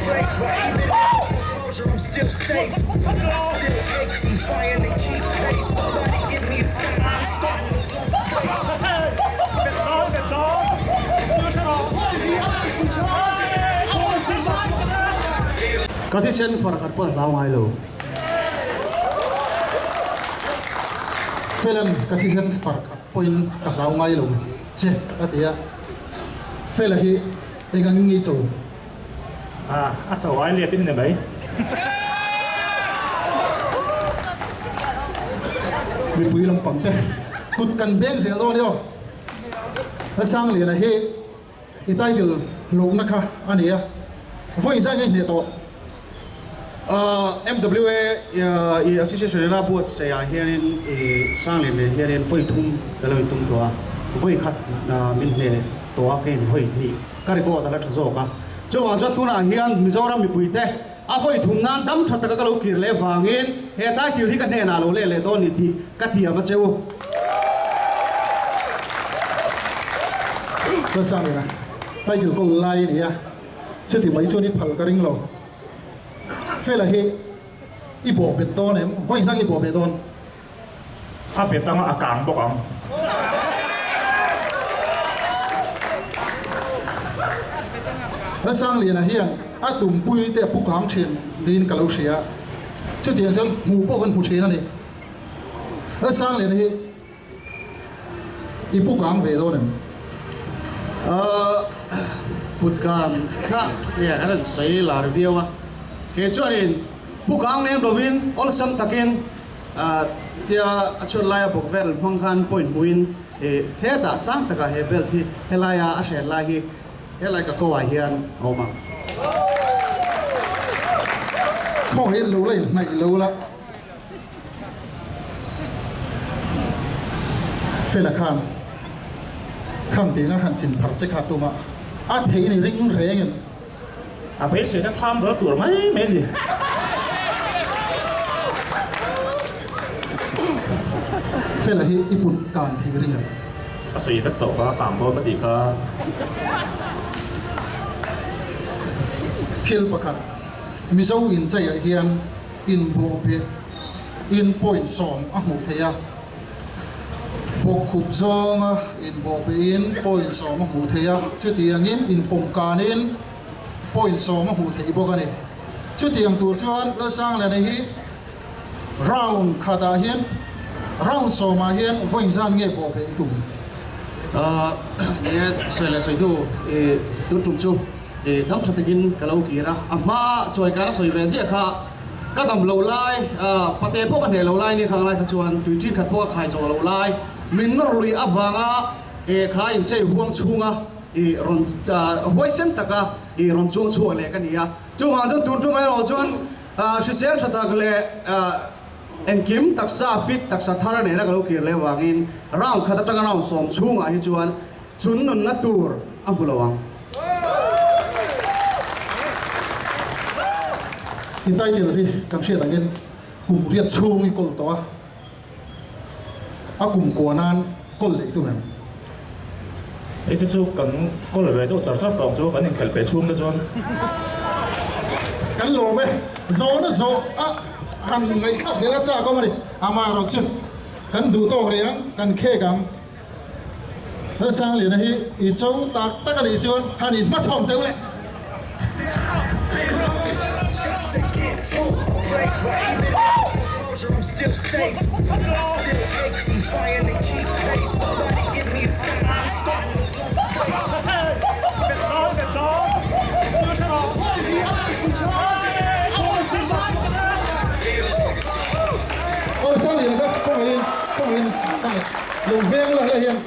Ka thisen far khat pawh a hlau ngai lo. Felan ka thisen far khat pawhin ka hlau ngai lo che a ti a. Fela hi eng angin nge i cho? A cho ai let in ni mai. Mipui lampang te kut kan beng zel dawn io. Lalsangliana hi i title hlawkna kha a ni a, vawi zai nge hneh tawh? MWA i Association ina buatsaih ah hianin i Sanglian nen hianin vawi thum ka lo intum tawh a, vawi khat min hneh tawh a, keiin vawi hnih ka record a la tha zawk a. Chuvang chuan tunah hian Mizoram mipuite a vawi thum nan dam tha taka ka lo kir leh vangin he title hi ka hnenah lo leh leh dawn ni tih ka tiam a che u. Chuan Sangliana title kawl lai a ni a, chuti mai chuan i phal ka ring lo. Fela hi i bawh bet dawn em? Vawi zang i bawh bet dawn? A bet anga a kang bawk ang. Lalsangliana hian a tumpui te a pu kang thin niin ka lo hria. Chutiang chuan hmuh pawh kan hmu thin a ni. Lalsangliana hi I pu kang ve dawn em? Ahh put kang kha nge kan rawn sawi lar viau a, kei chuanin pu kang lem lovin awlsam takin ahh tia a chhuat laia bawk vel hmang khan point hmuhin ih hetah sang takah he belt hi helaia a hren lai hi helai ka ko ah hian a awm ang. Khawngaih lo la inhnaih lo la. Fela khan khang tih nga han chin phar che kha tuma a thei ni ring reng em? A beiseina tham ral tur mai mai a ni. Fela hi i put kan thei ring em? A sawi vek tawh kha, kang dawn ka tih kha. Thil pakhat Mizo incheiah hian inbawhbeh in point sawm a hmuh theih a, bawkkhup zawnga inbawhbeh in point sawm a hmuh theih a, chutiangin inpawmkanin point sawm a hmuh theih bawk a ni. Chutiang tur chuan Lalsangliana hi round khatah hian round sawmah hian vawi zan nge bawhbeh i tum? Nia, sawi leh sawi hnu i tun tum chu i dam tha takin ka lo kir a, a hma chuai kar a sawi ve ziah kha ka dam lo lai, pate pawh ka hneh lo lai nia khang lai kha chuan tui ṭin khat pawh ka khai zawh lo lai, min nawr lui avanga kha inchei huang chhunga i rawn huaisen taka i rawn chuang chhuak leh ka ni a, chuvang chuan tun ṭum erawh chuan hrisel ṭha tak leh Engkim taksa fit, taksa thar a nena ka lo kir leh avangin round khat atanga round sawm chhungah hi chuan chun nunna tur a hmu lo ang. I title hi kan hriat angin kum riat chhung i kawl tawh a, a kum kua nan kawl leh i tum em? Hei te chu kan kawl ve deuh char char tawh ang chu kan inkhelh peh chhung te chuan. Kan lawm e, zawhna zawh a han ngaihthlak zel a chak awm a ni. Amaherawh chu kan duh tawk rih ang, kan khek ang. Lalsangliana hi i cho tak tak a nih chuan han inhmachhawn teuh le. Aw Sangliana ka kawngaihin kawngaihin Sangliana lo veng la hle hian.